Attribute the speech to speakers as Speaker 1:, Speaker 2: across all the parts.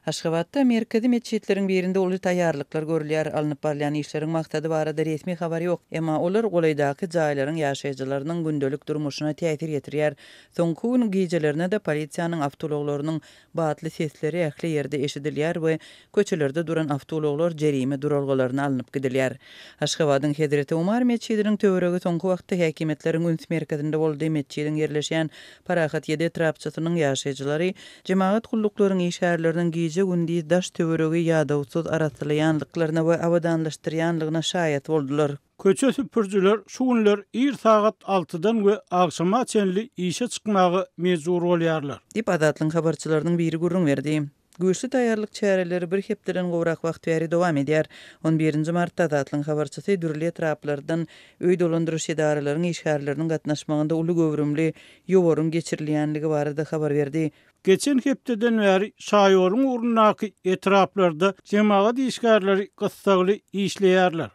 Speaker 1: Aşgabatda merkezi metjitleriň birinde uly taýýarlyklar görülýär. Alnyp barylýan işleriň maksady barada resmi habar ýok. Emma olar golaýdaky jaýlaryň ýaşaýjylarynyň gündelik durmuşyna täsir ýetirýär. Soňky gün gijelerine-de polisiýanyň awtoulaglarynyň batly sesleri ähli ýerde eşidilýär we köçelerde duran awtoulaglar jerime duralgalaryna alnyp gidilýär. Aşgabadyň Hezreti Omar metjidiniň töweregi soňky wagtda häkimiýetleriň üns merkezinde boldy. Metjidiň ýerleşýän Parahat ýedi etrapçasynyň ýaşaýjylary jemagat gulluklaryň işgärleriniň gije-gündiz daş-töweregi ýadawsyz arassalaýandyklaryna we abadanlaşdyrýanlygyna şaýat boldular.
Speaker 2: Köçe süpürijiler şu günler ir sagat altydan we agşama çenli işe çykmaga mejbur bolýarlar.
Speaker 1: Diýip, Azatlygyň habarçylarynyň biri gürrüň berdi. Güýçli taýýarlyk çäreleri bir hepdeden gowrak wagt bäri dowam edýär. On birinji martda Azatlygyň habarçysy dürli etraplardan öý dolandyryş edaralaryň işgärleriniň gatnaşmagynda uly göwrümli ýowaryň geçirilýänligi barada habar berdi.
Speaker 2: Geçen hepdeden bäri şaýoluň ugrundaky etraplarda jemagat işgärleri gyssagly işleýärler.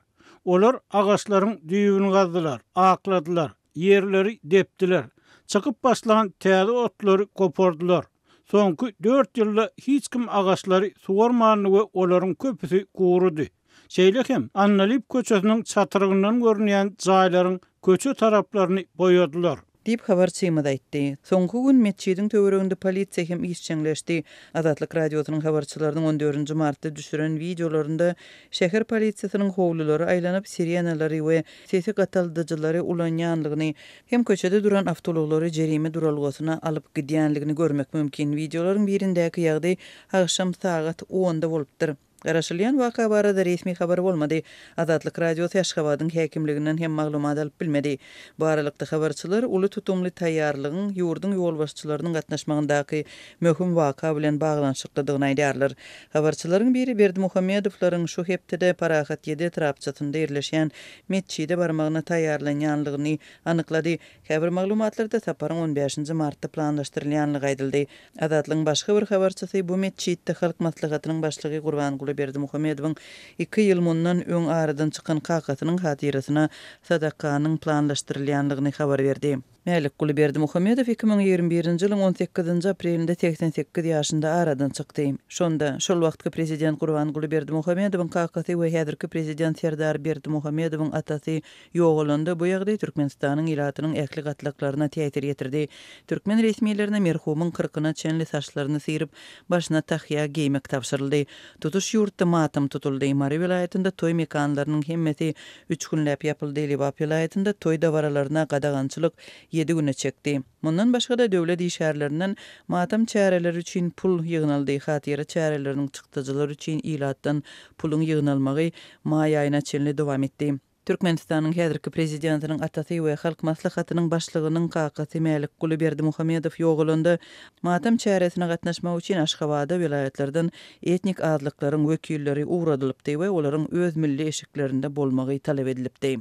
Speaker 2: Olar agaçlaryň düýbüni gazdylar, akladylar, ýerleri depdiler, çykyp başlan täze otlary gopardylar. Soňky dört ýylda hiç kim agaçlary suwarmandy we olaryň köpüsi gurudy. Şeýle hem Andalyp köçesiniň çatrygyndan görünýän jaýlaryň köçe taraplaryny boýadylar.
Speaker 1: Diýip, habarçymyz aýtdy. Soňky gün metjidiň töwereginde polisiýa hem işjeňleşdi. Azatlyk Radiosynyň habarçylarynyň on dördünji martda düşüren wideolarynda şäher polisiýasynyň howlulara aýlanyp, sirenalary we sesi gataldyjylary ulanýanlygyny hem köçede duran awtoulaglary jerime duralgasyna alyp gidýänligini görmek mümkin. Wideolaryň birindäki ýagdaý agşam sagat onda bolupdyr. Garaşylýan waka barada resmi habar bolmady. Azatlyk Radiosy Aşgabadyň häkimliginden hem maglumat alyp bilmedi. Bu aralykda habarçylar uly tutumly taýýarlygyň ýurduň ýolbaşçylarynyň gatnaşmagyndaky möhüm waka bilen baglanyşyklydygyny aýdýarlar. Habarçylaryň biri Berdimuhamedowlaryň şu hepdede Parahat ýedi etrapçasynda ýerleşýän metjide barmagyna taýýarlanýanlygyny anyklady. Käbir maglumatlarda saparyň on bäşinji martda planlaşdyrylýanlygy aýdyldy. Azatlygyň başga bir habarçysy bu metjitde Halk Maslahatynyň başlygy Gurbanguly Berdimuhamedowyň iki ýyl mundan öň aradan çykan kakasynyň hatyrasyna sadakanyň planlaşdyrylýanlygyny habar berdi. Mälikguly Berdimuhamedow 2021-nji ýylyň on sekizinji aprelinde 88 ýaşynda aradan çykdy. Şonda, şol wagtky prezident Gurbanguly Berdimuhamedowyň kakasy we häzirki prezident Serdar Berdimuhamedowyň atasy Ýogalanda bu ýagdaý Türkmenistanyň ilatynyň ähli gatlaklaryna täsir ýetirdi. Türkmen resmilerine merhumyň kyrkyna çenli saçlaryny syryp, başyna tahýa geýmek tabşyryldy. Tutuş ýurtda matam tutuldy. Mary welaýatynda toý mekanlarynyň hemmesi üç günläp ýapyldy. Lebap welaýatynda toý dabaralaryna gadagançylyk ýedi güne çekdi. Mundan başga-da döwlet işgärlerinden matam çäreleri üçin pul ýygnaldy, hatyra çäreleriniň çykdajylary üçin ilatdan puluň ýygnalmagy maý aýyna çenli dowam etdi. Türkmenistanyň häzirki Prezidentiniň atasy we Halk Maslahatynyň Başlygynyň kakasy Mälikguly Berdimuhamedow ýogalanda, matam çäresine gatnaşmak üçin Aşgabada welaýatlardan etnik azlyklaryň wekilleri ugradylypdy we olaryň öz milli eşiklerinde bolmagy talap edilipdi.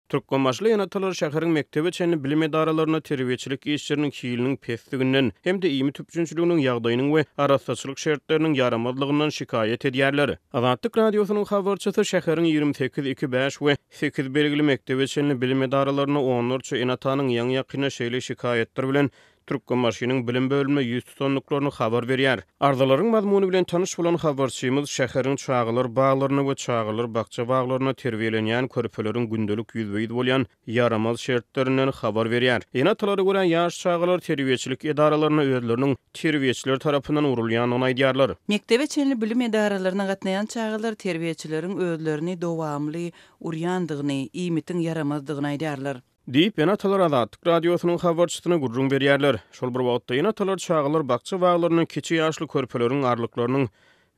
Speaker 3: Türkmenbaşyly ene-atalar şäheriň mekdebe çenli bilim edaralarynda terbiýeçilik işleriniň hiliniň pesdiginden hem-de iýmit üpjünçiliginiň ýagdaýynyň we arassaçylyk şertleriniň ýaramazlygyndan şikaýat edýärler. Azatlyk Radiosynyň habarçysy şäheriň 28, 2, 5 we 8 belgili mekdebe çenli bilim edaralarynda onlarça ene-atanyň ýaňy-ýakynda şeýle şikaýatlar bilen Türkmenbaşynyň bilim bölümine ýüz tutandyklaryny habar berýär. Arzalaryň mazmuny bilen tanyş bolan habarçymyz şäheriň çagalar baglarynda we çagalar bakja-baglarynda terbiýelenýän körpeleriň gündelik ýüzbe-ýüz bolýan ýaramaz şertlerinden habar berýär. Ene-atalara görä, ýaş çagalar terbiýeçilik edaralarynda özleriniň terbiýeçiler tarapyndan urulýandygyny aýdýarlar.
Speaker 1: Mekdebe çenli bilim edaralaryna gatnaýan çagalar terbiýeçileriň özlerini dowamly urýandygyny, iýmitiň ýaramazdygyny aýdýarlar.
Speaker 3: Diýip, ene-atalar Azatlyk Radiosynyň habarçysyna gürrüň berýärler. Şol bir wagtda, ene-atalar çagalar bakja-baglarynda kiçi ýaşly körpeleriň arlyklarynyň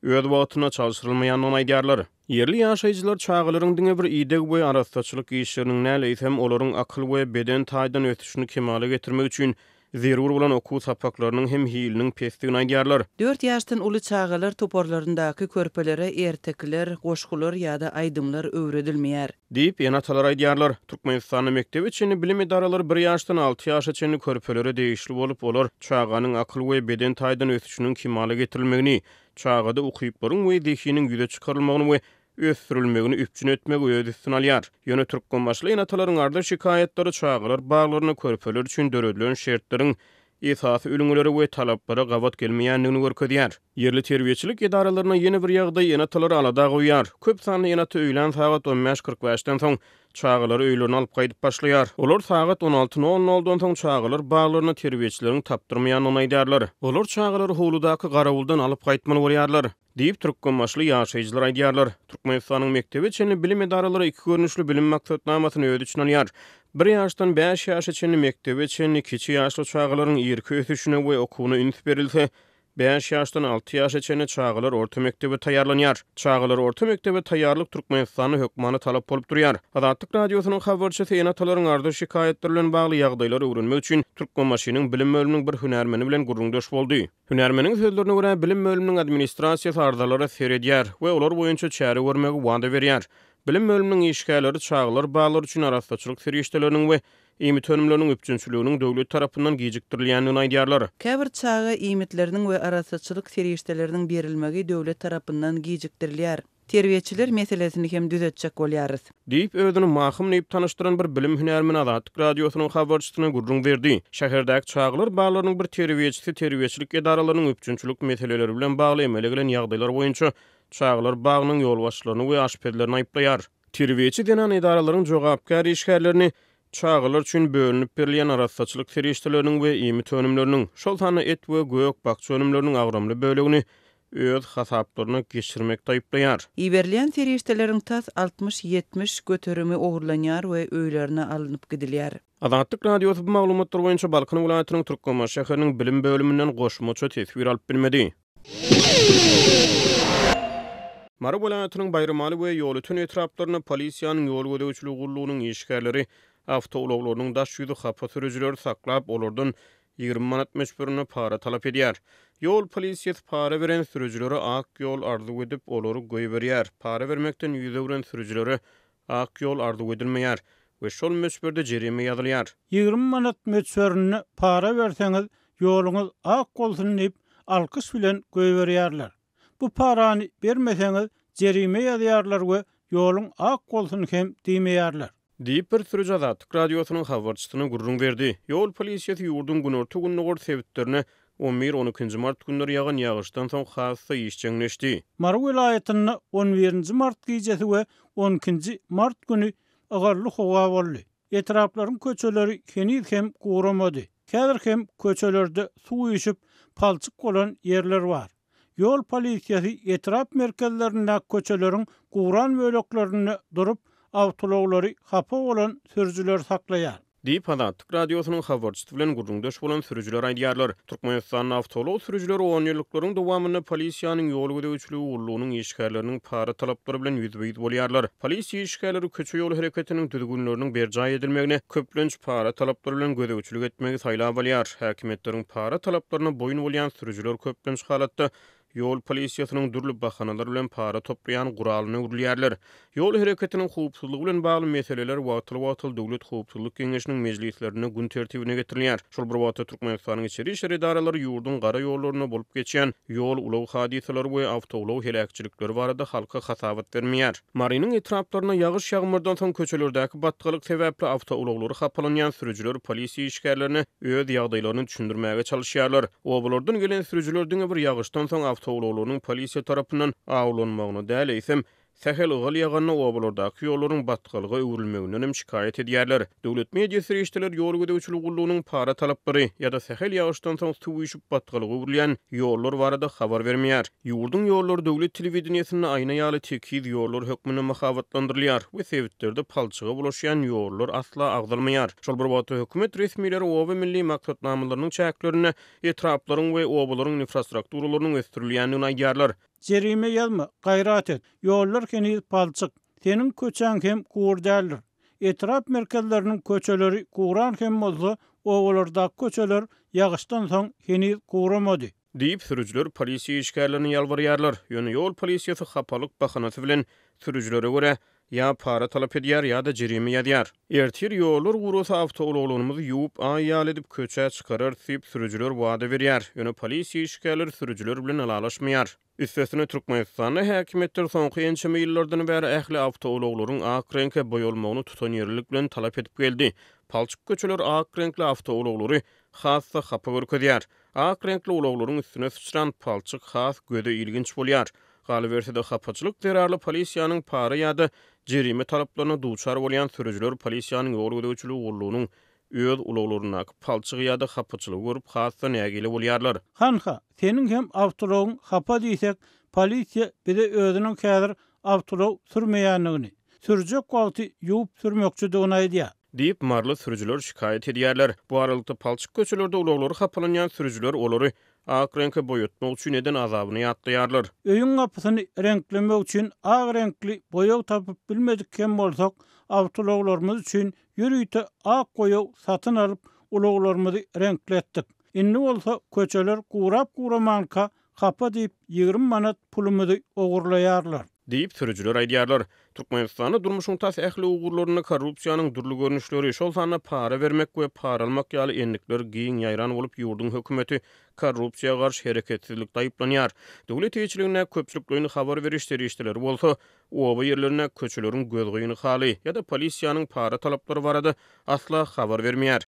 Speaker 3: öz wagtynda çalşyrylmaýandygyny aýdýarlar. Ýerli ýaşaýjylar çagalaryň diňe bir ideg we arassaçylyk işleriniň däl, eýsem, olaryň akyl we beden taýdan ösüşini kemala getirmek üçin zerur bolan okuw sapaklarynyň hem hiliniň pesdigini aýdýarlar.
Speaker 1: Dört ýaşdan uly çagalar toparlaryndaky körpelere ertekiler, goşgular ýa-da aýdymlar öwredilmeýär.
Speaker 3: Diýip, ene-atalar aýdýarlar. Türkmenistanda mekdebe çenli bilim edaralary bir ýaşdan alty ýaşa çenli körpelere degişli bolup, olar çaganyň akyl we beden taýdan ösüşiniň kemala getirilmegini, çagada ukyplaryň we zehiniň ýüze çykarylmagyny we ösdürilmegini üpjün etmegi öz üstüne alýar. Ýöne türkmenbaşyly ene-atalaryň arza-şikaýatlary çagalar baglarynda körpeler üçin döredilen şertleriň esasy ülňülere we talaplara gabat gelmeýändigini görkezýär. Ýerli terbiýeçilik edaralarynda ýene bir ýagdaý ene-atalary alada goýýar. Köp sanly ene-ata öýlän sagat on bäş 45-den soň çagalary öýlerine alyp gaýdyp başlaýar. Olar sagat on alty nol noldan soň çagalar baglaryna terbiýeçileriň tapdyrmaýandygyny aýdýarlar. Olar çagalary howludaky garawuldan alyp gaýtmaly bolýarlar. Diýip, türkmenbaşyly ýaşaýjylar aýdýarlar. Türkmenistanyň mekdebe çenli bilim edaralary iki görnüşli bilim maksatnamasyny öz içine alýar. Bir ýaşdan bäş ýaşa çenli mekdebe çenli kiçi ýaşly çagalaryň irki ösüşine we okuwyna üns berilse, bäş ýaşdan alty ýaşa çenli çagalar orta mekdebe taýýarlanýar. Çagalary orta mekdebe taýýarlyk Türkmenistanda hökmany talap bolup durýar. Azatlyk Radiosynyň habarçysy ene-atalaryň arza-şikaýatlary bilen bagly ýagdaýlary öwrenmek üçin Türkmenbaşynyň bilim bölüminiň bir hünärmeni bilen gürrüňdeş boldy. Hünärmeniň sözlerine görä, bilim bölüminiň administrasiýasy arzalara seredýär we olar boýunça çäre görmegi wada berýär. Bilim bölüminiň işgärleri çagalar baglary üçin arassaçylyk serişdeleriniň we iýmit önümleriniň üpjünçiliginiň döwlet tarapyndan gijikdirilýändigini aýdýarlar.
Speaker 1: Käbir çaga iýmitleriniň we arassaçylyk serişdeleriniň berilmegi döwlet tarapyndan gijikdirilýär. Terbiýeçiler meselesini hem düzetjek bolýarys.
Speaker 3: Diýip, özüni Mahym diýip tanyşdyran bir bilim hünärmeni Azatlyk Radiosynyň habarçysyna gürrüň berdi. Şäherdäki çagalar baglarynyň bir terbiýeçisi terbiýeçilik edaralarynyň üpjünçilik meseleleri bilen bagly emele gelen ýagdaýlar boýunça çagalar bagynyň ýolbaşçylaryny we aşpezlerini aýyplaýar. Terbiýeçi zenan edaralaryň jogapkär işgärlerini çagalar üçin bölünip berilýän arassaçylyk serişdeleriniň we iýmit önümleriniň, şol sanda et we gök-bakja önümleriniň agramly bölegini öz hasaplaryna geçirmekde aýyplaýar.
Speaker 1: Iberilýän serişdeleriň tas 60-70 göterimi ogurlanýar we öýlerine alnyp gidilýär.
Speaker 3: Azatlyk Radiosy bu maglumatlar boýunça Balkan welaýatynyň Türkmenbaşy şäheriniň bilim bölüminden goşmaça teswir alyp bilmedi. Mary welaýatynyň Baýramaly we Ýolöten etraplarynda polisiýanyň ýol gözegçiligi gullugynyň işgärleri awtoulaglarynyň daş ýüzi hapa sürüjileri saklap, olardan 20 manat möçberinde para talap edýär. Ýol polisiýasy para beren sürüjilere ak ýol arzuw edip, olary goýberýär. Para bermekden ýüz öwren sürüjilere ak ýol arzuw edilmeýär we şol möçberde jerime ýazylýar.
Speaker 2: 20 manat möçberinde para berseňiz, ýoluňyz ak bolsun diýip, alkyş bilen goýberýärler. Bu parany bermeseňiz, jerime ýazýarlar we ýoluň ak bolsun hem diýmeýärler.
Speaker 3: Diýip, bir sürüji Azatlyk Radiosynyň habarçysyna gürrüň berdi. Ýol polisiýasy ýurduň günorta-gündogar sebitlerine on bir, on ikinji mart günleri ýagan ýagyşdan soň has-da işjeňleşdi.
Speaker 2: Mary welaýatynda on birinji mart gijesi we on ikinji mart güni ygally howa boldy. Etraplaryň köçeleri heniz hem guramady. Häzir hem köçelerde suw üýşüp, palçyk bolan ýerler bar. Ýol polisiýasy etrap merkezlerindäki köçeleriň guran böleklerinde durup, awtoulaglary hapa bolan sürüjileri saklaýar.
Speaker 3: Diýip, Azatlyk Radiosynyň habarçysy bilen gürrüňdeş bolan sürüjiler aýdýarlar. Türkmenistanda awtoulag sürüjileri onýyllyklaryň dowamynda polisiýanyň ýol gözegçiligi gullugynyň işgärleriniň para talaplary bilen ýüzbe-ýüz bolýarlar. Polisiýa işgärleri köçe-ýol hereketiniň düzgünleriniň berjaý edilmegine köplenç para talaplary bilen gözegçilik etmegi saýlap alýar. Häkimiýetleriň para talaplaryna boýun bolýan sürüjiler köplenç halatda ýol polisiýasynyň dürli bahanalar bilen para toplaýan guralyna öwrülýärler. Ýol hereketiniň howpsuzlygy bilen bagly meseleler wagtal-wagtal Döwlet howpsuzlyk geňeşiniň mejlislerinde gün tertibine getirilýär. Şol bir wagtda Türkmenistanyň içeri işler edaralary ýurduň gara ýollarynda bolup geçýän ýol-ulag hadysalary we awtoulag heläkçilikleri barada halka hasabat bermeýär. Marynyň etraplarynda ýagyş-ýagmyrdan soň köçelerdäki batgalyk sebäpli awtoulaglary hapalanýan sürüjiler polisiýa işgärlerine öz ýagdaýlaryny düşündirmäge çalyşýarlar. Obalardan gelen sürüjiler diňe bir ýagyşdan soň awtoulaglarynyň polisiýa tarapyndan awlanmagyna däl, eýsem, sähel ygal ýaganda obalardaky ýollaryň batgalyga öwrülmeginden hem şikaýat edýärler. Döwlet media serişdeleri ýol gözegçiligi gullugynyň para talaplary ýa-da sähel ýagyşdan soň suw üýşüp batgalyga öwrülýän ýollar barada habar bermeýär. Ýurduň ýollary döwlet telewideniýesinde aýna ýaly tekiz ýollar hökmünde mahabatlandyrylýar we sebitlerde palçyga bulaşýan ýollar asla agzalmaýar. Şol bir wagtda, hökümet resmileri oba milli maksatnamalarynyň çäklerinde etraplaryň we obalaryň infrastrukturalarynyň ösdürilýändigini aýdýarlar.
Speaker 2: Jerime ýazma, gaýrat et. Ýollar heniz palçyk. Seniň köçäň hem gury däldir. Etrap merkezleriniň köçeleri guran hem bolsa, obalardaky köçeler ýagyşdan soň heniz guramady.
Speaker 3: Diýip, sürüjiler polisiýa işgärlerine ýalbarýarlar. Ýöne ýol polisiýasy hapalyk bahanasy bilen sürüjilere görä, ýa para talap edýär, ýa-da jerime ýazýar. Ertir ýollar gurasa awtoulaglarymyzy ýuwup, aý ýaly edip köçä çykararys diýip, sürüjiler wada berýär. Ýöne polisiýa işgärleri sürüjiler bilen ylalaşmaýar. Üstesine, Türkmenistanda häkimiýetler soňky ençeme ýyllardan bäri ähli awtoulaglaryň ak reňke boýalmagyny tutanýerlilik bilen talap edip geldi. Palçyk köçeler ak reňkli awtoulaglary. has-da hapa görkezýär. Ak reňkli ulaglaryň üstüne syçran palçyk has göze ilginç bolýar. Galyberse-de, hapaçylyk zerarly polisiýanyň para ýa-da jerime talaplaryna duçar bolýan sürüjiler polisiýanyň ýol gözegçiligi gullugynyň öz ulaglaryndaky palçygy ýa-da hapaçylygy görüp has-da nägile bolýarlar.
Speaker 2: Hanha, seniň hem awtoulagyň hapa diýsek, polisiýa bize özüniň häzir awtoulag sürmeýändigini, sürjek wagty ýuwup sürmekçidigini aýdýar.
Speaker 3: Diýip, maryly sürüjiler şikaýat edýärler. Bu aralykda, palçyk köçelerde ulaglary hapalanýan sürüjiler olary ak reňke boýatmak üçin eden azabyny ýatlaýarlar.
Speaker 2: Öýüň gapysyny reňklemek üçin ak reňkli boýag tapyp bilmedik hem bolsak, awtoulaglarymyz üçin ýörite ak boýag satyn alyp, ulaglarymyzy reňkletdik. Indi bolsa köçeler gurap-guramanka hapa diýip 20 manat pulumyzy ogurlaýarlar.
Speaker 3: Diýip, sürüjiler aýdýarlar. Türkmenistanda durmuşyň tas ähli ugurlarynda korrupsiýanyň dürli görnüşleri, şol sanda para bermek we para almak ýaly endikler giň ýaýran bolup, ýurduň hökümeti korrupsiýa garşy hereketsizlikde aýyplanýar. Döwlet eýeçiligindäki köpçülikleýin habar beriş serişdeleri bolsa, oba ýerlerindäki köçeleriň gözgyny haly ýa-da polisiýanyň para talaplary barada asla habar bermeýär.